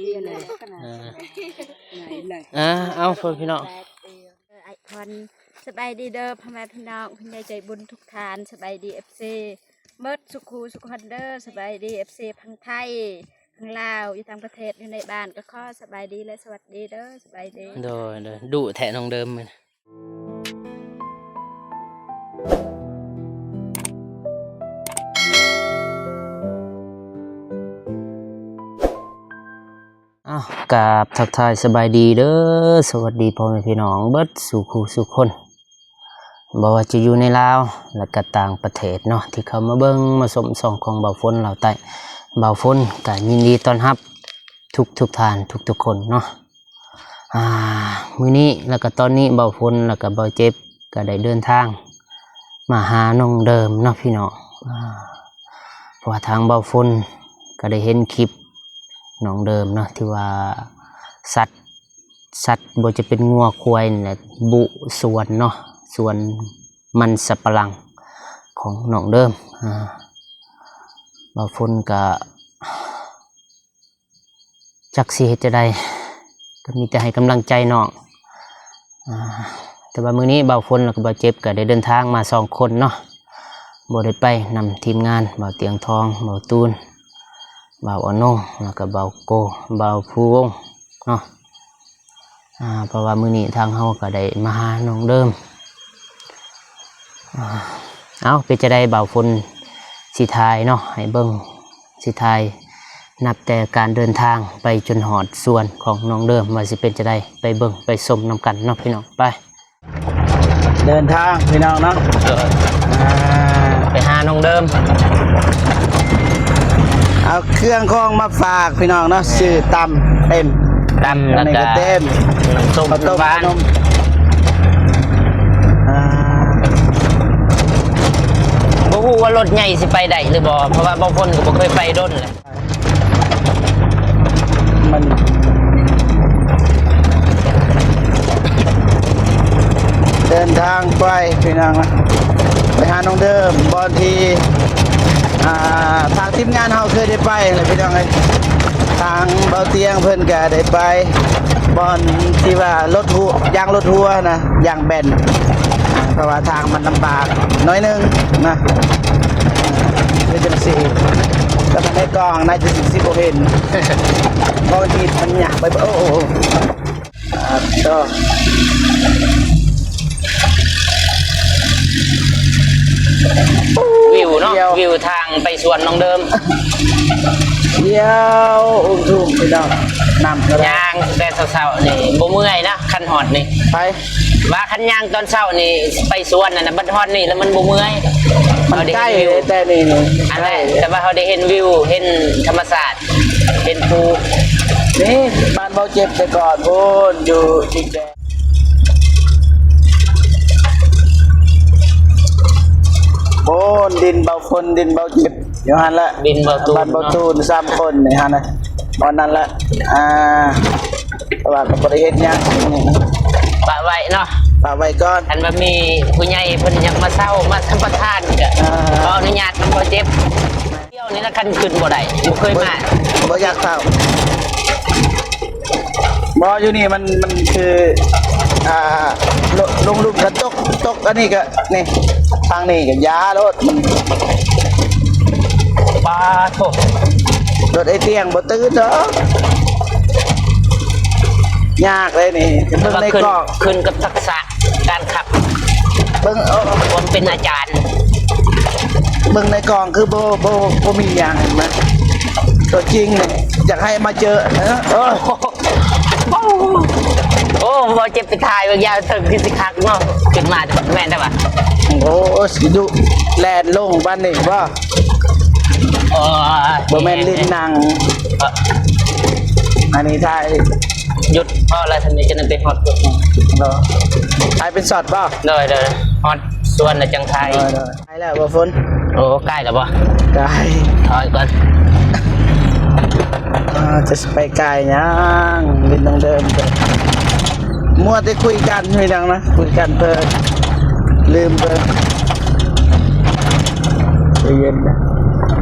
ເອີ ອ່າ ເອົາ ພໍ່ແມ່ພີ່ນ້ອງ ອ້າຍພອນ ສະບາຍດີເດີພໍ່ແມ່ພີ່ນ້ອງ ຜູ້ໃຫຍ່ໃຈບຸນທຸກທ່ານ ສະບາຍດີ ເອັຟຊີ ເໝິດສູ່ຄູ່ສູ່ຄົນເດີ ສະບາຍດີ ເອັຟຊີ ທັງໄທ ທັງລາວ ຢູ່ຕ່າງປະເທດ ຢູ່ໃນບ້ານ ກໍຂໍສະບາຍດີ ແລະ ສະຫວັດດີເດີ ສະບາຍດີ. ໂດຍ ໂດຍ ດຸແທ້ນ້ອງເດີມ. ອ້າວ ກາບທັກທາຍສະບາຍດີເດີ ສະຫວັດດີພໍ່ແມ່ພີ່ນ້ອງເບິດສູ່ຄູ່ສູ່ຄົນ ບໍ່ວ່າຈະຢູ່ໃນລາວ ແລະກະຕ່າງປະເທດເນາະ ທີ່ເຂົ້າມາເບິ່ງມາຊົມຊ່ອງຂອງບ່າວຝົນລາວໃຕ້. ບ່າວຝົນກະຍິນດີຕ້ອນຮັບທຸກໆທ່ານທຸກໆຄົນເນາະ. ອ່າ ມື້ນີ້ ແລ້ວກໍຕອນນີ້ ບ່າວຝົນ ແລ້ວກໍບ່າວເຈັບ ກໍໄດ້ເດີນທາງມາຫານ້ອງເດີມເນາະພີ່ນ້ອງ. ອ່າ ເພາະວ່າທາງບ່າວຝົນກໍໄດ້ເຫັນຄລິບນ້ອງເດີມເນາະ ທີ່ວ່າສັດ ສັດ ບໍ່ວ່າຈະເປັນງົວຄວາຍນີ້ແຫຼະ ບຸສວນເນາະ ສວນມັນສຳປະຫຼັງຂອງນ້ອງເດີມ. ອ່າ ບ່າວຝົນກໍ ຈັກຊິເຮັດຈັ່ງໃດ ກໍມີແຕ່ໃຫ້ກຳລັງໃຈນ້ອງ. ອ່າ ແຕ່ວ່າມື້ນີ້ບ່າວຝົນ ແລ້ວກໍບ່າວເຈັບ ກໍໄດ້ເດີນທາງມາສອງຄົນເນາະ ບໍ່ໄດ້ໄປນຳທີມງານ ບ່າວຕຽງທອງ ບ່າວຕູນ ບ່າວອາໂນ ແລ້ວກໍບ່າວໂກ ບ່າວພູວົງເນາະ. ອ່າ ເພາະວ່າມື້ນີ້ທາງເຮົາກໍໄດ້ມາຫານ້ອງເດີມ. ອ່າ ເອົາ ເປັນຈັ່ງໃດ ບ່າວຝົນຊິຖ່າຍເນາະ ໃຫ້ເບິ່ງ ຊິຖ່າຍນັບແຕ່ການເດີນທາງໄປຈົນຮອດສວນຂອງນ້ອງເດີມ ວ່າຊິເປັນຈັ່ງໃດ ໄປເບິ່ງໄປຊົມນຳກັນເນາະພີ່ນ້ອງ. ໄປ ເດີນທາງພີ່ນ້ອງເນາະ ອ່າ ໄປຫານ້ອງເດີມ ເອົາເຄື່ອງຂອງມາຝາກພີ່ນ້ອງເນາະ ຊື້ຕຳເຕັມ ຕຳ ອັນນີ້ກໍເຕັມ ແລ້ວກໍ ນ້ຳສົ້ມ ເຂົ້າຕົ້ມ ຫວານ ຂະໜົມ ອ່າ ບໍ່ຮູ້ວ່າລົດໃຫຍ່ຊິໄປໄດ້ຫຼືບໍ່ ເພາະວ່າບ່າວຝົນກໍບໍ່ເຄີຍໄປດົນແລ້ວ. ມັນ ເດີນທາງໄປພີ່ນ້ອງນະ ໄປຫານ້ອງເດີມ ບ່ອນທີ່ ອ່າ ທາງທີມງານເຮົາເຄີຍໄດ້ໄປແຫຼະພີ່ນ້ອງເອີຍ. ທາງເບົາຕຽງເພິ່ນກະໄດ້ໄປ ບ່ອນທີ່ວ່າລົດຫົວ ຢາງລົດຫົວນະ ຢາງແບນ ເພາະວ່າທາງມັນລຳບາກໜ້ອຍໜຶ່ງນະ ຄືຈັ່ງຊີ້ ແຕ່ວ່າໃນກ້ອງໜ້າຈະຊິບໍ່ເຫັນ ເພາະວ່າທີ່ມັນຍາກໄປ ໂອ້ ໂອ້ ໂອ້ ອ່າ ກໍ ວິວເນາະ ວິວທາງໄປສວນນ້ອງເດີມ ດຽວ ໂອ້ ທຸກພີ່ນ້ອງ ນ້ຳກໍໄດ້ ຍ່າງແຕ່ເຊົ້າໆນີ້ບໍ່ເມື່ອຍນະ ຄັນຮອດນີ້ ໄປ ວ່າຄັນຍ່າງຕອນເຊົ້ານີ້ໄປສວນນັ້ນນະ ບັດຮອດນີ້ແລ້ວມັນບໍ່ເມື່ອຍ ມັນໃກ້ ແຕ່ນີ້ ອັນນັ້ນແຫຼະ ແຕ່ວ່າເຮົາໄດ້ເຫັນວິວ ເຫັນທຳມະຊາດ ເຫັນພູ ນີ້ ບ້ານເບົາເຈັບແຕ່ກ່ອນພຸ້ນ ຢູ່ທີ່ແກ ໂອ້ ດິນເບົາຝົນ ດິນເບົາເຈັບ ຢູ່ຫັ້ນແຫຼະ ດິນເບົາຕູນ ບ້ານເບົາຕູນ ເນາະ ສາມຄົນນີ້ຫັ້ນນະ ບ່ອນນັ້ນແຫຼະ ອ່າ ເພາະວ່າກໍບໍ່ໄດ້ເຮັດຫຍັງ ປະໄວ້ເນາະ ປະໄວ້ກ່ອນ ຄັນວ່າມີຜູ້ໃຫຍ່ເພິ່ນຢາກມາເຊົ່າ ມາສຳປະທານ ກໍ ອ່າ ຂໍອະນຸຍາດນຳເບົາເຈັບ ດຽວນີ້ລະ ຄັນຂຶ້ນບໍ່ໄດ້ ບໍ່ເຄີຍມາ ບໍ່ ບໍ່ຢາກເຊົ່າ ບໍ່ ຢູ່ນີ້ມັນ ມັນຄື ອ່າ ລົງ ລົງຫຼຸມກະຕົກ ຕົກ ອັນນີ້ກະ ນີ້ ທາງນີ້ກະຢ່າໂລດ ມັນ ປາໂທ້ ລົດໄອ້ຕຽງບໍ່ຕື່ນດອກ ຍາກເລີຍນີ້ ເບິ່ງໃນກ້ອງ ຂຶ້ນກັບທັກສະ ການຂັບ ເບິ່ງ ເອີ ຄວາມເປັນອາຈານ ເບິ່ງໃນກ້ອງຄືບໍ່ ບໍ່ ບໍ່ມີຫຍັງນະ ຕົວຈິງນີ້ຢາກໃຫ້ມາເຈີ ເອີ ໂອ້ ບໍ່ເຈັບໄປຖ່າຍເບິ່ງ ຢ່າເຖິງຄືຊິຄັກເນາະ ຂຶ້ນມາແມ່ນແທ້ຫວາ ໂອ້ ຊິດຸແລ່ນລົງປານນີ້ບໍ່ ໂອ້ຍ ບໍ່ແມ່ນຫຼິ້ນໜັງ ເອີ ອັນນີ້ຖ່າຍ ຢຸດພໍແລ້ວ ຊັ້ນນີ້ຈະໄດ້ໄປຮອດ ເນາະ ຖ່າຍເປັນຊັອດບໍ່ ໂດຍ ໂດຍ ຮອດສວນແລ້ວຈັ່ງຖ່າຍ ໂດຍ ໂດຍ ໃກ້ແລ້ວບໍ່ຝົນ ໂອ້ ໃກ້ແລ້ວບໍ່ ໃກ້ ຖອຍກ່ອນ ອ່າ ຈະໄປໃກ້ຫຍັງ ຫຼິ້ນໜັງເດີມ ມັວແຕ່ຄຸຍກັນ ມີຫຍັງນະ ຄຸຍກັນເພີນ ລືມເບິ່ງ ໃຈເຢັນນະ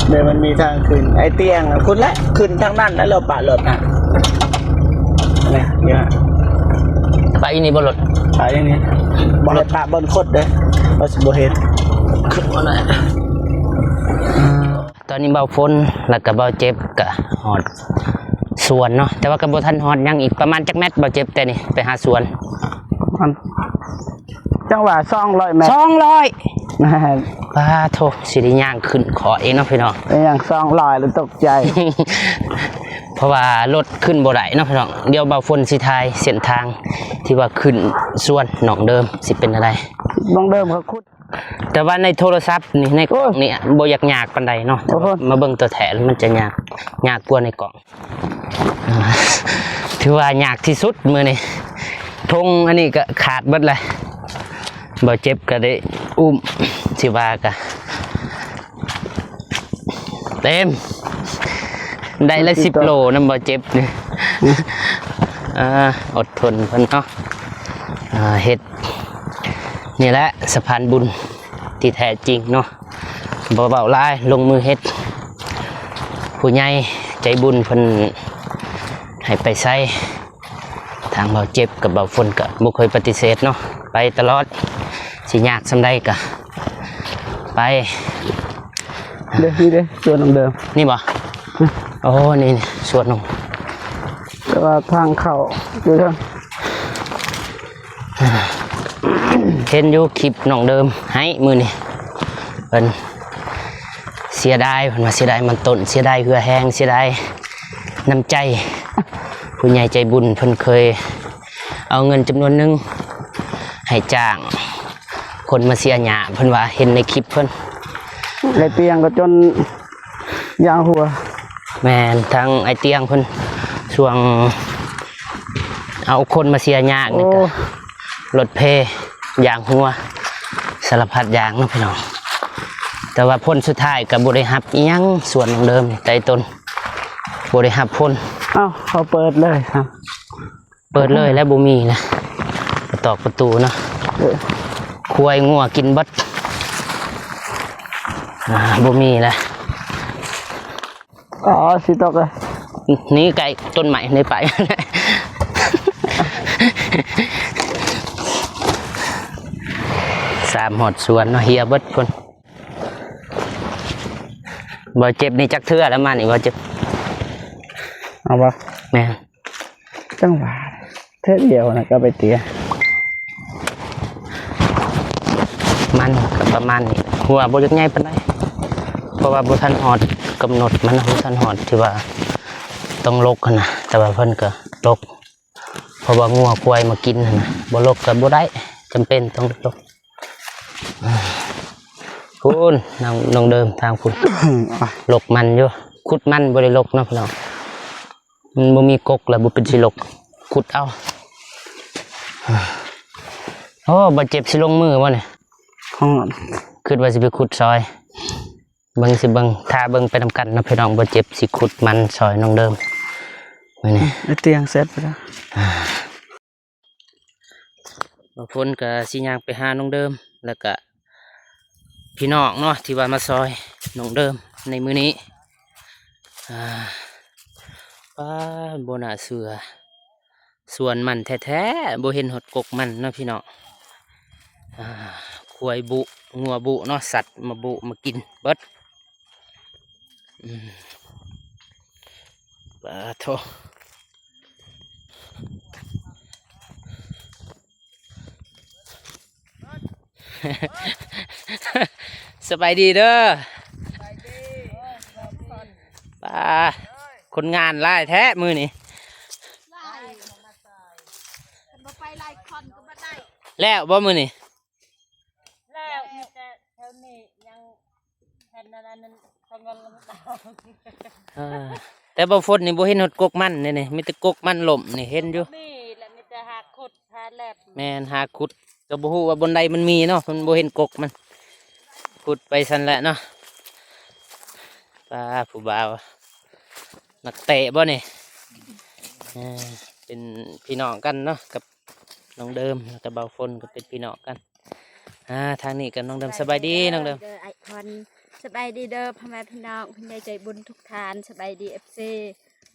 ແມ່ນມັນມີທາງຂຶ້ນ ໄອ້ຕຽງພຸ້ນແຫຼະ ຂຶ້ນທາງນັ້ນແຫຼະ ລົດປະລົດນະ ນີ້ຢູ່ ປະຢູ່ນີ້ບໍ່ລົດ? ປະຢູ່ນີ້ ບໍ່ໃຫ້ປະບ່ອນຄົດເດ້ ວ່າຊິບໍ່ເຫັນ. ຂຶ້ນບໍ່ໄດ້. ຕອນນີ້ບ່າວຝົນ ແລ້ວກໍບ່າວເຈັບກໍຮອດສວນເນາະ, ແຕ່ວ່າກໍບໍ່ທັນຮອດຫຍັງອີກ. ປະມານຈັກແມັດບ່າວເຈັບ ແຕ່ນີ້ໄປຫາສວນ? ມັນ ຈັ່ງວ່າສອງຮ້ອຍແມັດ. ສອງຮ້ອຍ? ແມ່ນ. ປາໂທ ຊິໄດ້ຍ່າງຂຶ້ນເຄາະເອງເນາະພີ່ນ້ອງ. ເປັນຫຍັງສອງຮ້ອຍແລ້ວຕົກໃຈ? ເພາະວ່າລົດຂຶ້ນບໍ່ໄດ້ເນາະພີ່ນ້ອງ. ດຽວບ່າວຝົນຊິຖ່າຍເສັ້ນທາງທີ່ວ່າຂຶ້ນສວນນ້ອງເດີມ ຊິເປັນແນວໃດ. ນ້ອງເດີມເຂົາຂຸດ ແຕ່ວ່າໃນໂທລະສັບນີ້ ໃນກ້ອງນີ້ ໂອ້ຍ ບໍ່ຢາກຍາກປານໃດເນາະ, ແຕ່ວ່າ ໂອ້ໂຫ ມາເບິ່ງຕົວແທ້ແລ້ວມັນຈະຍາກ ຍາກກວ່າໃນກ້ອງ. ອ່າ ຖືວ່າຍາກທີ່ສຸດມື້ນີ້. ຖົງອັນນີ້ກໍຂາດເບິດແລ້ວ. ບ່າວເຈັບກໍໄດ້ອຸ້ມ ຊິວ່າກໍເຕັມ ໄດ້ລະສິບໂລນຳບ່າວເຈັບນີ້. ອ່າ ອົດທົນເພິ່ນເນາະ. ອ່າ ເຮັດ ນີ້ແຫຼະສະພານບຸນທີ່ແທ້ຈິງເນາະ. ບໍ່ເວົ້າຫຼາຍ ລົງມືເຮັດ. ຜູ້ໃຫຍ່ໃຈບຸນເພິ່ນໃຫ້ໄປໃສ ທາງບ່າວເຈັບກັບບ່າວຝົນກໍບໍ່ເຄີຍປະຕິເສດເນາະ, ໄປຕະຫຼອດ. ຊິຍາກສ່ຳໃດກໍໄປ. ເດ້ ນີ້ເດ້ ສວນນ້ອງເດີມ. ນີ້ບໍ່? ໂອ້ ນີ້ ນີ້ສວນນ້ອງ. ແຕ່ວ່າທາງເຂົ້າຢູ່ທາງ ເຫັນຢູ່ຄລິບນ້ອງເດີມໃຫ້ມື້ນີ້ ເພິ່ນເສຍດາຍ ເພິ່ນວ່າເສຍດາຍມັນຕົ້ນ ເສຍດາຍເຫື່ອແຮງ ເສຍດາຍນ້ຳໃຈ. ຜູ້ໃຫຍ່ໃຈບຸນເພິ່ນເຄີຍເອົາເງິນຈຳນວນໜຶ່ງໃຫ້ຈ້າງຄົນມາເສຍຫຍ້າ ເພິ່ນວ່າເຫັນໃນຄລິບເພິ່ນ. ໄອ້ຕຽງກໍຈົນຢາງຫົວ. ແມ່ນ ທາງໄອ້ຕຽງເພິ່ນຊ່ວງ ເອົາຄົນມາເສຍຫຍ້ານີ້ກໍ ໂອ້ ລົດເພ ຢາງຫົວ ສາລະພັດຢ່າງເນາະພີ່ນ້ອງ. ແຕ່ວ່າຜົນສຸດທ້າຍກໍບໍ່ໄດ້ຮັບອີ່ຫຍັງ ສວນນ້ອງເດີມນີ້ ແຕ່ຕົ້ນບໍ່ໄດ້ຮັບຜົນ. ເອົ້າ ເຂົາເປີດເລີຍ ເປີດເລີຍແລ້ວ ບໍ່ມີແລ້ວ ກະຕອກປະຕູເນາະ. ເອີ ຄວາຍງົວກິນເບິດ ອ່າ ບໍ່ມີແລ້ວ. ອໍ ຊິຕົກເລີຍ ໜີໃກ້ຕົ້ນໄມ້ນີ້ໄປ. ສາມຮອດສວນເນາະ ເຫຍເບິດພຸ້ນ. ບໍ່ເຈັບນີ້ຈັກເທື່ອແລ້ວມານີ້ ບໍ່ເຈັບ ເອົາບໍ່? ແມ່ນ. ຈັ່ງຫວາ ເທື່ອດຽວນະກໍໄປເຕຍ ມັນກໍປະມານນີ້ ຫົວບໍ່ຢາກໃຫຍ່ປານໃດ ເພາະວ່າບໍ່ທັນຮອດກຳນົດມັນ ບໍ່ທັນຮອດທີ່ວ່າຕ້ອງລົກຫັ້ນນະ. ແຕ່ວ່າເພິ່ນກໍລົກ ເພາະວ່າງົວຄວາຍມາກິນຫັ້ນນະ ບໍ່ລົກກໍບໍ່ໄດ້ ຈຳເປັນຕ້ອງລົກ. ພຸ້ນ ນ້ອງ ນ້ອງເດີມທາງພຸ້ນ ລົກມັນຢູ່ ຂຸດມັນ ບໍ່ໄດ້ລົກເນາະພີ່ນ້ອງ. ມັນບໍ່ມີກົກແລ້ວ ບໍ່ເປັນຊິລົກ ຂຸດເອົາ. ໂອ້ ບໍ່ເຈັບຊິລົງມືບໍ່ນີ້? ຮອດ ຄິດວ່າຊິໄປຂຸດຊອຍ ເບິ່ງ ຊິເບິ່ງ ຖ້າເບິ່ງໄປນຳກັນເນາະພີ່ນ້ອງ. ບໍ່ເຈັບຊິຂຸດມັນຊອຍນ້ອງເດີມມື້ນີ້. ໄອ້ຕຽງເສັດໄປແລ້ວ. ບ່າວຝົນກໍຊິຍ່າງໄປຫານ້ອງເດີມ ແລ້ວກະພີ່ນ້ອງເນາະ ທີ່ວ່າມາຊອຍນ້ອງເດີມໃນມື້ນີ້. ອ່າ ປ້າ ບໍ່ໜ້າເຊື່ອ ສວນມັນແທ້ໆ ບໍ່ເຫັນຮອດກົກມັນເນາະພີ່ນ້ອງ. ອ່າ ຄວາຍບຸ ງົວບຸເນາະ ສັດມາບຸມາກິນເບິດ. ອືມ ປາໂທ ສະບາຍດີເດີ. ປາ ຄົນງານຫຼາຍແທ້ມື້ນີ້. ແລ້ວບໍ່ມື້ນີ້? ແລ້ວ ມີແຕ່ແຖວນີ້ຍັງ ເຫັນອັນນັ້ນ ເຂົາຍັງ ເອີ ແຕ່ບໍ່ຝົນນີ້ບໍ່ເຫັນຮອດກົກມັນເດ້ນີ້ ມີແຕ່ກົກມັນລົ້ມນີ້ ເຫັນຢູ່. ມີແຫຼະ ມີແຕ່ຫາຂຸດຫາແລັບ. ແມ່ນ ຫາຂຸດ ກໍບໍ່ຮູ້ວ່າບ່ອນໃດມັນມີເນາະ ເພິ່ນບໍ່ເຫັນກົກມັນ ຂຸດໄປຊັ້ນແຫຼະເນາະ. ປາ ຜູ້ບ່າວ ນັກເຕະບໍ່ນີ້? ເອີ ເປັນພີ່ນ້ອງກັນເນາະ ກັບນ້ອງເດີມ ແລ້ວກໍບ່າວຝົນ ກໍເປັນພີ່ນ້ອງກັນ. ອ່າ ທາງນີ້ກໍນ້ອງເດີມ. ສະບາຍດີນ້ອງເດີມ. ເດີ ອ້າຍພອນ. ສະບາຍດີເດີພໍ່ແມ່ພີ່ນ້ອງ ຜູ້ໃຫຍ່ໃຈບຸນທຸກທ່ານ. ສະບາຍດີ ເອັຟຊີ.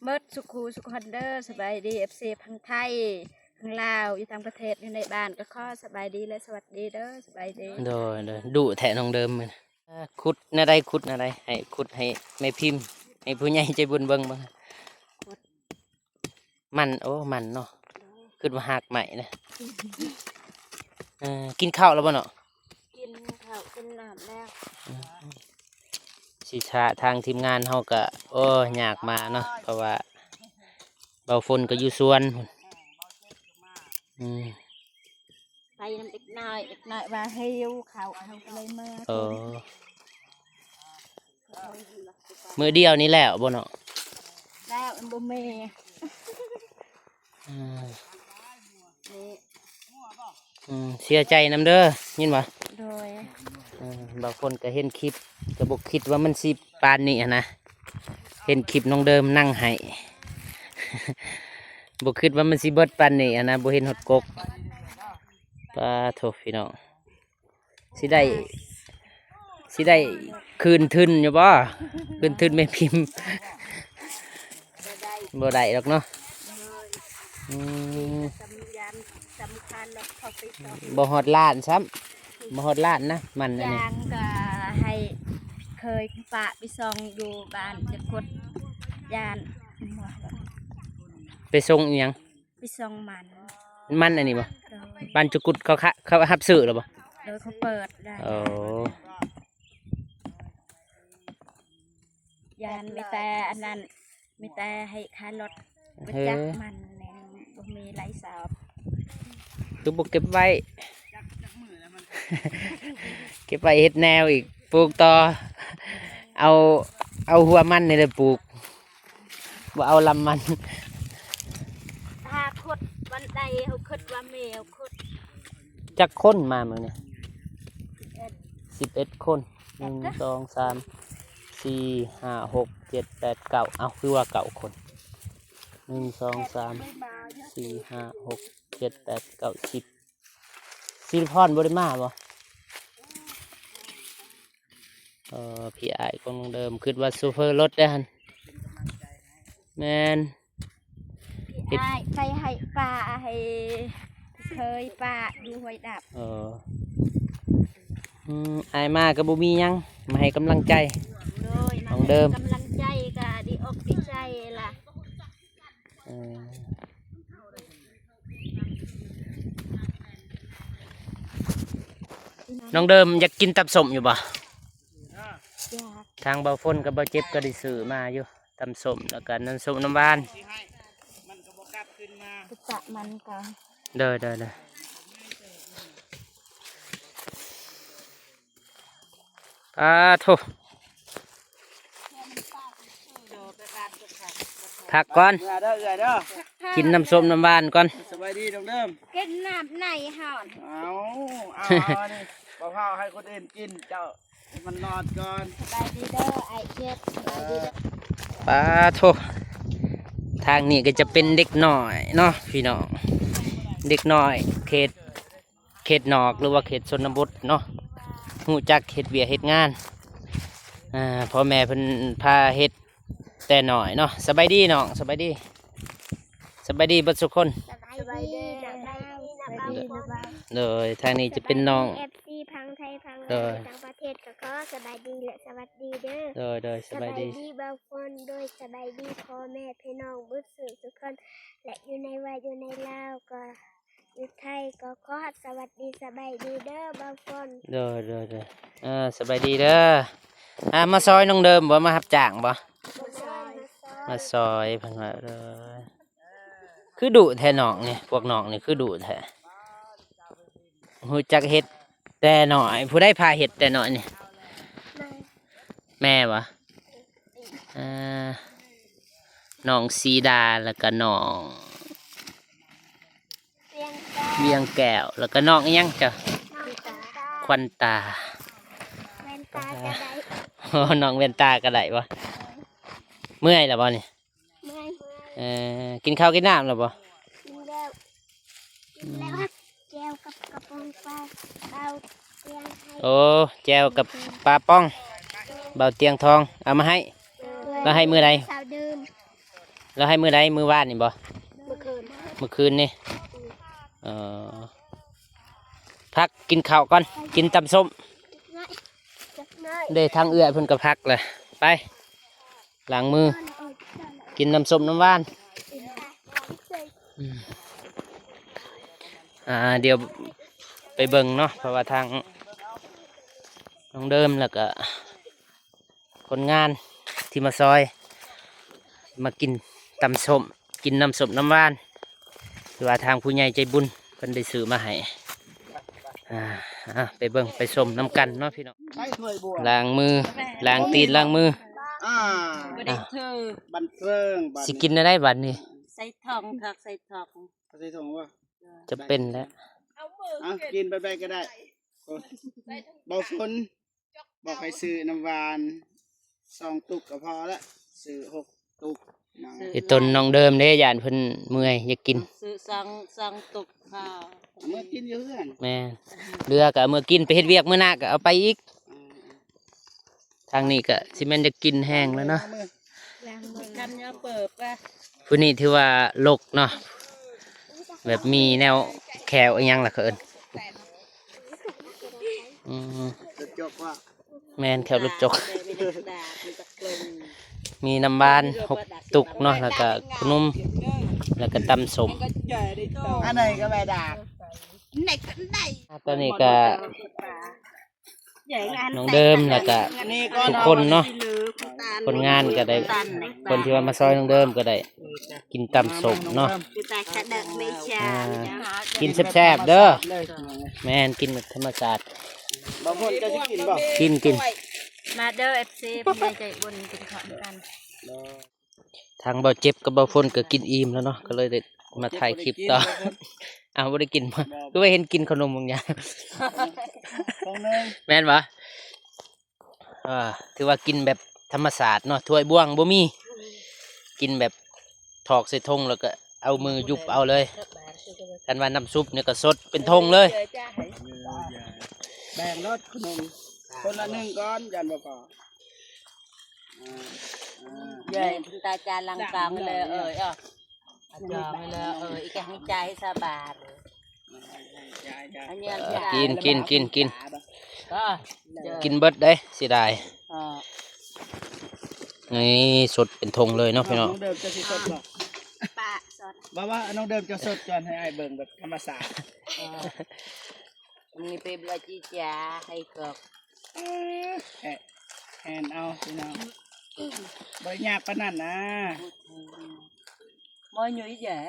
ໝົດສຸຂູສຸຄົນເດີ. ສະບາຍດີ ເອັຟຊີ ທັງໄທ ທັງລາວ ຢູ່ຕ່າງປະເທດ ຢູ່ໃນບ້ານ ກໍຂໍສະບາຍດີ ແລະ ສະຫວັດດີເດີ. ສະບາຍດີ. ໂດຍ ໂດຍ ດຸແທ້ນ້ອງເດີມ. ຂຸດແນວໃດ ຂຸດແນວໃດ? ໃຫ້ຂຸດໃຫ້ແມ່ພິມ ໃຫ້ຜູ້ໃຫຍ່ໃຈບຸນເບິ່ງເບິ່ງ. ມັນ ໂອ້ ມັນເນາະ. ຄິດວ່າຮາກໄມ້ນະ. ເອີ ກິນເຂົ້າແລ້ວບໍ່ເນາະ? ກິນເຂົ້າກິນນ້ຳແລ້ວ. ອືມ ຊິຖ້າທາງທີມງານເຮົາກະ ໂອ້ ຍາກມາເນາະ ເພາະວ່າເບົາຝົນກໍຢູ່ສວນພຸ້ນ. ອືມ ໄປນຳເດັກນ້ອຍ ເດັກນ້ອຍວ່າຫິວເຂົ້າ ເຮົາກໍເລີຍມາ. ເອີ ມື້ດຽວນີ້ແລ້ວບໍ່ເນາະ? ແລ້ວ ມັນບໍ່ແມ່. ອືມ ນີ້ ອືມ ເສຍໃຈນຳເດີ ຍິນບໍ່? ໂດຍ. ເອີ ບາງຄົນກໍເຫັນຄລິບ ກໍບໍ່ຄິດວ່າມັນຊິປານນີ້ຫັ້ນນະ. ເຫັນຄລິບນ້ອງເດີມນັ່ງໄຫ້ ບໍ່ຄິດວ່າມັນຊິເບິດປານນີ້ຫັ້ນນະ ບໍ່ເຫັນຮອດກົກ. ປາໂທ້ ພີ່ນ້ອງ. ຊິໄດ້ ຊິໄດ້ຄືນທຶນຢູ່ບໍ່? ຄືນທຶນແມ່ພິມ ບໍ່ໄດ້ດອກເນາະ. ອືມ ສຳຄັນ ສຳຄັນເນາະ ເຂົ້າໄປສ່ອງ ບໍ່ຮອດລ້ານຊ້ຳ ບໍ່ຮອດລ້ານນະ. ມັນອັນນີ້ ຢ່າງກໍໃຫ້ເຄີຍປະໄປສ່ອງຢູ່ບ້ານຈະກົດ ຢ້ານ ໄປສົ່ງອີ່ຫຍັງ? ໄປສົ່ງມັນ ມັນອັນນີ້ບໍ່? ໂດຍ. ບ້ານຈຸກຸດເຂົາ ເຂົາຮັບຊື້ແລ້ວບໍ່? ໂດຍ ເຂົາເປີດແລ້ວ. ໂອ້ ຢ້ານມີແຕ່ອັນນັ້ນ ມີແຕ່ໃຫ້ຄ່າລົດ ເອີ ໄປຈັກມັນແມ່ນບໍ່ມີລາຍສອບ. ຄືບໍ່ເກັບໄວ້? ເກັບໄວ້ເຮັດແນວອີກ ປູກຕໍ່ ເອົາ ເອົາຫົວມັນນີ້ແຫຼະປູກ. ບໍ່ເອົາລຳມັນ ຫາຂຸດວັນໃດ ເຮົາຄິດວ່າແມວຂຸດ. ຈັກຄົນມາມື້ນີ້? ສິບເອັດ ສິບເອັດຄົນ. ໜຶ່ງ ສອງ ສາມ ສີ່ ຫ້າ ຫົກ ເຈັດ ແປດ ເກົ້າ ເອົ້າ ຄືວ່າເກົ້າຄົນ. ໜຶ່ງ ສອງ ສາມ ສີ່ ຫ້າ ຫົກ ເຈັດ ແປດ ເກົ້າ ສິບ. ສິລິພອນບໍ່ໄດ້ມາບໍ່? ເອີ ພີ່ອ້າຍຂອງນ້ອງເດີມ ຄິດວ່າໂຊເຟີລົດເດ້ຫັ້ນ. ແມ່ນ ພີ່ອ້າຍໄປໃຫ້ປາ ໃຫ້ເຄີຍປາຢູ່ຫ້ວຍດັບ. ເອີ ອືມ ອ້າຍມາກໍບໍ່ມີຫຍັງ ມາໃຫ້ກຳລັງໃຈ. ໂດຍ ນ້ອງເດີມ ກຳລັງໃຈກໍດີອົກດີໃຈລະ. ເອີ ນ້ອງເດີມຢາກກິນຕຳສົ້ມຢູ່ບໍ່? ຢາກ. ທາງເບົາຝົນກັບເບົາເຈັບກໍໄດ້ຊື້ມາຢູ່ ຕຳສົ້ມ ແລ້ວກໍນ້ຳສົ້ມນ້ຳຫວານ. ໄປປະມັນກ່ອນ. ໂດຍ ໂດຍ ໂດຍ. ປາໂທ້ ພັກກ່ອນ ເມື່ອເດີເອື້ອຍເດີ ກິນນ້ຳສົ້ມນ້ຳຫວານກ່ອນ. ສະບາຍດີນ້ອງເດີມ ກິນນ້ຳໃນຮ້ອນ. ເອົາ ເອົາ ອັນນີ້ບໍ່ພາໃຫ້ຄົນອື່ນກິນ ເຈົ້າມັນນອນກ່ອນ. ສະບາຍດີເດີອ້າຍເຈັບ ສະບາຍດີເດີ. ປາໂທ້ ທາງນີ້ກໍຈະເປັນເດັກນ້ອຍເນາະ ພີ່ນ້ອງ ເດັກນ້ອຍເຂດ ເຂດນອກ ຫຼືວ່າເຂດຊົນນະບົດເນາະ ຮູ້ຈັກເຮັດວຽກເຮັດງານ ອ່າ ພໍ່ແມ່ເພິ່ນພາເຮັດແຕ່ນ້ອຍເນາະ. ສະບາຍດີນ້ອງ ສະບາຍດີ ສະບາຍດີເບິດທຸກຄົນ. ສະບາຍດີ ສະບາຍດີ ສະບາຍດີ. ໂດຍ ທາງນີ້ຈະເປັນນ້ອງ ເອັຟຊີ ພັງໄທ ພັງລາວ ໂດຍ ຕ່າງປະເທດ ກໍຂໍສະບາຍດີ ແລະ ສະຫວັດດີເດີ. ໂດຍ ໂດຍ ສະບາຍດີ ສະບາຍດີເບົາຝົນ ໂດຍ ສະບາຍດີພໍ່ແມ່ພີ່ນ້ອງເບິດສູ່ທຸກຄົນ ແລະ ຢູ່ໃນວ່າຢູ່ໃນລາວກໍ ຢູ່ໄທກໍຂໍສະຫວັດດີສະບາຍດີເດີເບົາຝົນ. ໂດຍ ໂດຍ ໂດຍ ເອີ ສະບາຍດີເດີ. ອ່າ ມາຊ່ອຍນ້ອງເດີມບໍ່? ມາຮັບຈ້າງບໍ່? ມາຊ່ອຍ ມາຊ່ອຍ ມາຊ່ອຍເພິ່ນວ່າ. ໂດຍ ຄືດຸແທ້ນ້ອງນີ້ ພວກນ້ອງນີ້ຄືດຸແທ້ ຮູ້ຈັກເຮັດແຕ່ນ້ອຍ. ຜູ້ໃດພາເຮັດແຕ່ນ້ອຍນີ້? ແມ່ ແມ່ບໍ່? ອ່າ ນ້ອງສີດາ ແລ້ວກໍນ້ອງ ວຽງແກ້ວ ແລ້ວກໍນ້ອງອີ່ຫຍັງເຈົ້າ? ນ້ອງຂວັນຕາ ຂວັນຕາ. ແວ່ນຕາກໍໄດ້. ອໍ ນ້ອງແວ່ນຕາກໍໄດ້ບໍ່? ເມື່ອຍແລ້ວບໍ່ນີ້? ເມື່ອຍ. ເອີ ກິນເຂົ້າກິນນ້ຳແລ້ວບໍ່? ກິນແລ້ວ ກິນແລ້ວ. ແຈ່ວກັບກະປ໋ອງປາ ເບົາຕຽງ. ໂອ້ ແຈ່ວກັບປາປ໋ອງ ເບົາຕຽງທອງເອົາມາໃຫ້. ໂດຍ ແລ້ວໃຫ້ມື້ໃດ? ເຊົ້າດື່ມ. ລາວໃຫ້ມື້ໃດ? ມື້ວານນີ້ບໍ່? ມື້ຄືນ ມື້ຄືນນີ້. ເອີ ພັກກິນເຂົ້າກ່ອນ ກິນຕຳສົ້ມ. ເດ້ ທາງເອື້ອຍເພິ່ນກໍພັກແຫຼະ. ໄປ ລ້າງມື ກິນນ້ຳສົ້ມນ້ຳຫວານ. ອືມ ອ່າ ດຽວໄປເບິ່ງເນາະ ເພາະວ່າທາງນ້ອງເດີມ ແລ້ວກະຄົນງານທີ່ມາຊ່ອຍ ມາກິນຕຳສົ້ມ ກິນນ້ຳສົ້ມນ້ຳຫວານ ທີ່ວ່າທາງຜູ້ໃຫຍ່ໃຈບຸນເພິ່ນໄດ້ຊື້ມາໃຫ້. ອ່າ ອ່າ ໄປເບິ່ງໄປຊົມນຳກັນເນາະພີ່ນ້ອງ. ລ້າງມື ລ້າງຕີນ ລ້າງມື. ອ່າ ບໍ່ໄດ້ຖື ບັນເທີງ ຊິກິນແນວໃດບັດນີ້? ໃສ່ຖົງຄັກ ໃສ່ຖົງ ໃສ່ຖົງບໍ່? ຈຳເປັນແຫຼະ. ເອົາ ກິນແບບໃດກໍໄດ້. ບໍ່ຝົນ ບອກໃຫ້ຊື້ນ້ຳຫວານສອງຕຸກກໍພໍລະ ຊື້ຫົກຕຸກ. ອີ່ຕົນນ້ອງເດີມເດ້ ຢ້ານເພິ່ນເມື່ອຍຢາກກິນ ຊື້ສອງ ສອງຕຸກພໍ ເອົາເມືອກິນຢູ່ເຮືອນ. ແມ່ນ ເຫຼືອກໍເອົາເມືອກິນ ໄປເຮັດວຽກມື້ໜ້າກໍເອົາໄປອີກ. ທາງນີ້ກໍຊິແມ່ນຢາກກິນແຮງແລ້ວເນາະ. ຜູ້ນີ້ຖືວ່າລົກເນາະ ແບບມີແນວແຄວອີ່ຫຍັງລະເຂົາເອີ້ນ. ອືມ ລົດຈົກວ່າ ແມ່ນ ແຄວລົດຈົກ. ມີນ້ຳຫວານຫົກຕຸກເນາະ ແລ້ວກະຂະໜົມ ແລ້ວກະຕຳສົ້ມ. ອັນໃດກໍແມ່ດາ ຕອນນີ້ກະ ນ້ອງເດີມ ແລ້ວກະທຸກຄົນເນາະ ຄົນງານກໍໄດ້ ຄົນທີ່ວ່າມາຊ່ອຍນ້ອງເດີມກໍໄດ້ກິນຕຳສົ້ມເນາະ. ອ່າ ກິນແຊບໆເດີ. ແມ່ນ ກິນແບບທຳມະຊາດ. ບາງຄົນກໍຊິກິນບໍ່? ກິນ ກິນ. ມາເດີ ເອັຟຊີ ຜູ້ໃຫຍ່ໃຈບຸນ ກິນເຂົ້ານຳກັນ. ທາງບ່າວເຈັບກັບບ່າວຝົນກໍກິນອີ່ມແລ້ວເນາະ ກໍເລີຍໄດ້ມາຖ່າຍຄລິບຕໍ່. ເອົາ ບໍ່ໄດ້ກິນບໍ່? ຄືວ່າເຫັນກິນຂະໜົມບາງຢ່າງ. ແມ່ນບໍ່? ອ່າ ຖືວ່າກິນແບບທຳມະຊາດເນາະ ຖ້ວຍບ່ວງບໍ່ມີ ກິນແບບຖອກໃສ່ຖົງ ແລ້ວກໍເອົາມືຫຍຸບເອົາເລີຍ. ຄັນວ່ານ້ຳຊຸບນີ້ກໍສົດເປັນຖົງເລີຍ. ແບ່ງໂລດຂະໜົມ ຄົນລະໜຶ່ງກ່ອນ ຢ້ານບໍ່ພໍ. ເອີ ເອີ ເອີ ຕາຈານຫຼັງກອງເລີຍ ເອີ ເອີ ຈອງເລີຍ ເອີ ອີກແກໃຫ້ຈ່າຍຊາວບາດ. ເອີ ກິນ ກິນ ກິນ ກິນ ກິນເບິດເດ້ ເສຍດາຍ. ນີ້ສົດເປັນຖົງເລີຍເນາະພີ່ນ້ອງ. ນ້ອງເດີມຈະຊິສົດບໍ່? ປາສົດ ບໍ່ວ່ານ້ອງເດີມຈະສົດກ່ອນ ໃຫ້ອ້າຍເບິ່ງແບບທຳມະຊາດ. ເອີ ມີເປັບລະຈີຈາໃຫ້ກອກ. ແຫນເອົາພີ່ນ້ອງ ບໍ່ໄດ້ຍາກປານນັ້ນນະ. ມອຍຫຍຸຍແຍ່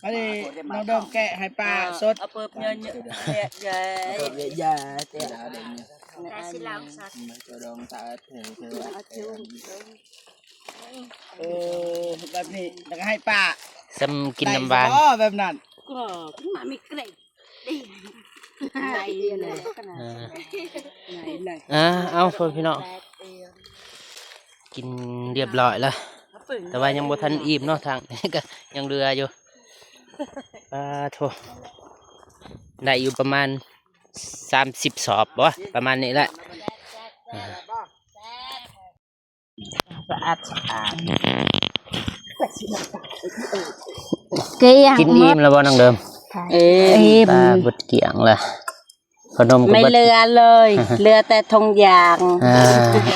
ອັນນີ້ນ້ອງເດີມແກະໃຫ້ປ້າສົດ. ເອົາເປີບຫຍ້ອຍແຍ່ ເອົາເປີບຫຍ້ອຍແຍ່ ແຕ່ຊິລາວສັດ. ເອີ ແບບນີ້ແລ້ວກໍໃຫ້ປ້າ ສ່ຳກິນນ້ຳຫວານ ແບບນັ້ນກໍຂຶ້ນມາມີເກຣັດ. ອ່າ ເອົາ ພໍ່ພີ່ນ້ອງ ກິນຮຽບຮ້ອຍແລ້ວ ແຕ່ວ່າຍັງບໍ່ທັນອີ່ມເນາະ ທາງນີ້ກໍຍັງເຫຼືອຢູ່. ປາໂທ້ ໄດ້ຢູ່ປະມານສາມສິບສອບບໍ່ ປະມານນີ້ແຫຼະ. ສະອາດສະອາດ ກິນອີ່ມແລ້ວບໍ່ນ້ອງເດີມ? ເອີ ອີ່ມ ປາເບິດກ້ຽງລະ ຂະໜົມກໍບໍ່ເຫຼືອເລີຍ ເຫຼືອແຕ່ຖົງຢາງ.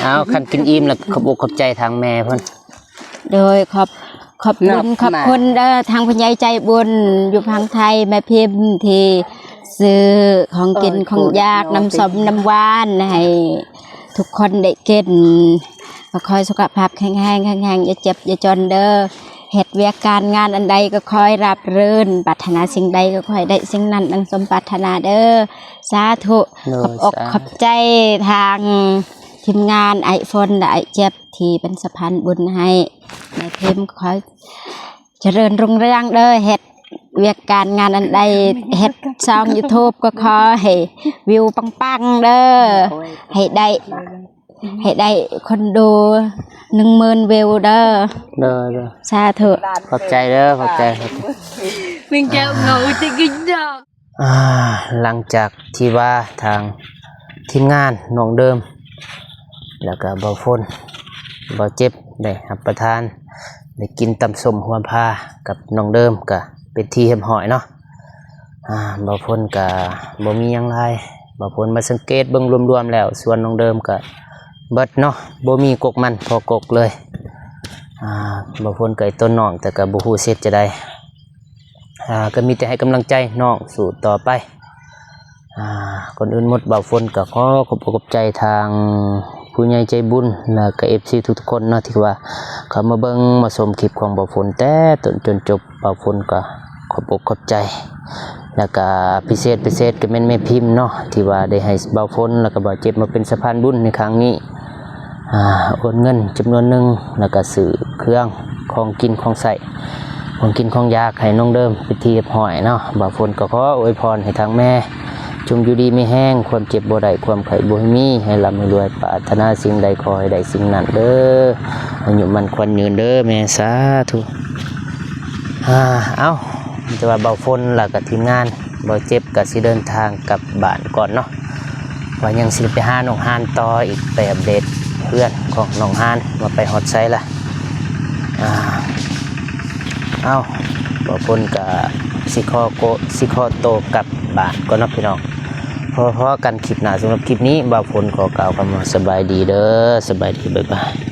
ເອົາ ຄັນກິນອີ່ມລະຂອບອົກຂອບໃຈທາງແມ່ເພິ່ນ. ໂດຍ ຂອບ ຂອບບຸນຂອບຄຸນເດີ ທາງຜູ້ໃຫຍ່ໃຈບຸນຢູ່ຝັ່ງໄທ ແມ່ພິມ ທີ່ຊື້ຂອງກິນຂອງຢາກ ນ້ຳສົ້ມນ້ຳຫວານໃຫ້ ທຸກຄົນໄດ້ກິນ ຂໍໃຫ້ສຸຂະພາບແຂງແຮງ ແຂງແຮງ ຢ່າເຈັບຢ່າຈົນເດີ. ເຮັດວຽກການງານອັນໃດກໍຂໍໃຫ້ລາບລື່ນ ປາດຖະໜາສິ່ງໃດກໍຂໍໃຫ້ໄດ້ສິ່ງນັ້ນດັ່ງສົມປາດຖະໜາເດີ ສາທຸ. ໂດຍ ຂອບອົກ ສາທຸ ຂອບໃຈທາງທີມງານອ້າຍຝົນ ແລະ ອ້າຍເຈັບ ທີ່ເປັນສະພານບຸນໃຫ້ແມ່ພິມ. ຂໍໃຫ້ຈະເລີນຮຸ່ງເຮືອງເດີ ເຮັດວຽກການງານອັນໃດ ເຮັດຊ່ອງຢູທູບກໍຂໍໃຫ້ວິວປັງໆເດີ ໃຫ້ໄດ້ ໃຫ້ໄດ້ຄົນດູໜຶ່ງໝື່ນວິວເດີ. ໂດຍ ໂດຍ ສາທຸ ຂອບໃຈເດີ ຂອບໃຈ. ມິງແກ້ວເຫງົາຈິກດອກ. ອ່າ ຫຼັງຈາກທີ່ວ່າທາງທີມງານນ້ອງເດີມ ແລ້ວກໍບ່າວຝົນ ບ່າວເຈັບ ໄດ້ຮັບປະທານ ດ້ກິນຕຳສົ້ມຫົວຜາກັບນ້ອງເດີມ ກະເປັນທີ່ຮຽບຮ້ອຍເນາະ. ອາ ບ່າວຝົນກະບໍ່ມີຫຍັງຫຼາຍ. ບ່າວຝົນມາສັງເກດເບິ່ງລວມໆແລ້ວ ສວນນ້ອງເດີມກະເບິດເນາະ, ບໍ່ມີກົກມັນພໍກົກເລີຍ. ອາ ບ່າວຝົນກະໄດ້ຕົ້ນນ້ອງ ແຕ່ກະບໍ່ຮູ້ຊິເຮັດຈັ່ງໃດ. ອາ ກະມີແຕ່ໃຫ້ກຳລັງໃຈນ້ອງສູ້ຕໍ່ໄປ. ອາ ກ່ອນອື່ນໝົດ ບ່າວຝົນກະຂໍຂອບອົກຂອບໃຈທາງຜູ້ໃຫຍ່ໃຈບຸນ ແລະກະເອັຟຊີທຸກໆຄົນເນາະ ທີ່ວ່າເຂົ້າມາເບິ່ງມາຊົມຄລິບຂອງບ່າວຝົນແຕ່ຕົ້ນຈົນຈົບ. ບ່າວຝົນກະຂອບອົກຂອບໃຈ ແລະກະພິເສດ ພິເສດກະແມ່ນແມ່ພິມເນາະ ທີ່ວ່າໄດ້ໃຫ້ບ່າວຝົນ ແລະກະບ່າວເຈັບມາເປັນສະພານບຸນໃນຄັ້ງນີ້. ອາ ໂອນເງິນຈຳນວນໜຶ່ງ ແລ້ວກະຊື້ເຄື່ອງຂອງກິນຂອງໃຊ້ ຂອງກິນຂອງຢາກໃຫ້ນ້ອງເດີມເປັນທີ່ຮຽບຮ້ອຍເນາະ. ບ່າວຝົນກໍຂໍອວຍພອນໃຫ້ທາງແມ່ຈົ່ງຢູ່ດີມີແຮງ, ຄວາມເຈັບບໍ່ໄດ້, ຄວາມໄຂ້ບໍ່ໃຫ້ມີ, ໃຫ້ລ່ຳໃຫ້ລວຍ, ປາດຖະໜາສິ່ງໃດຂໍໃຫ້ໄດ້ສິ່ງນັ້ນເດີ. ອາຍຸໝັ້ນຂວັນຍືນເດີແມ່ ສາທຸ. ອາ ເອົ້າ ແຕ່ວ່າບ່າວຝົນ ແລ້ວກະທີມງານ ບ່າວເຈັບກະຊິເດີນທາງກັບບ້ານກ່ອນເນາະ ວ່າຍັງຊິໄປຫານ້ອງຮານຕໍ່ອີກ ໄປອັບເດດເຮືອນຂອງນ້ອງຮານວ່າໄປຮອດໃສລະ. ອາ ເອົ້າ ບ່າວຝົນກະຊິຂໍໂກ ຊິຂໍໂຕກັບບ້ານກ່ອນເນາະພີ່ນ້ອງ. ພໍ ພໍກັນຄລິບໜ້າ. ສຳລັບຄລິບນີ້ ບ່າວຝົນຂໍກ່າວຄຳວ່າສະບາຍດີເດີ ສະບາຍດີ ບາຍບາຍ.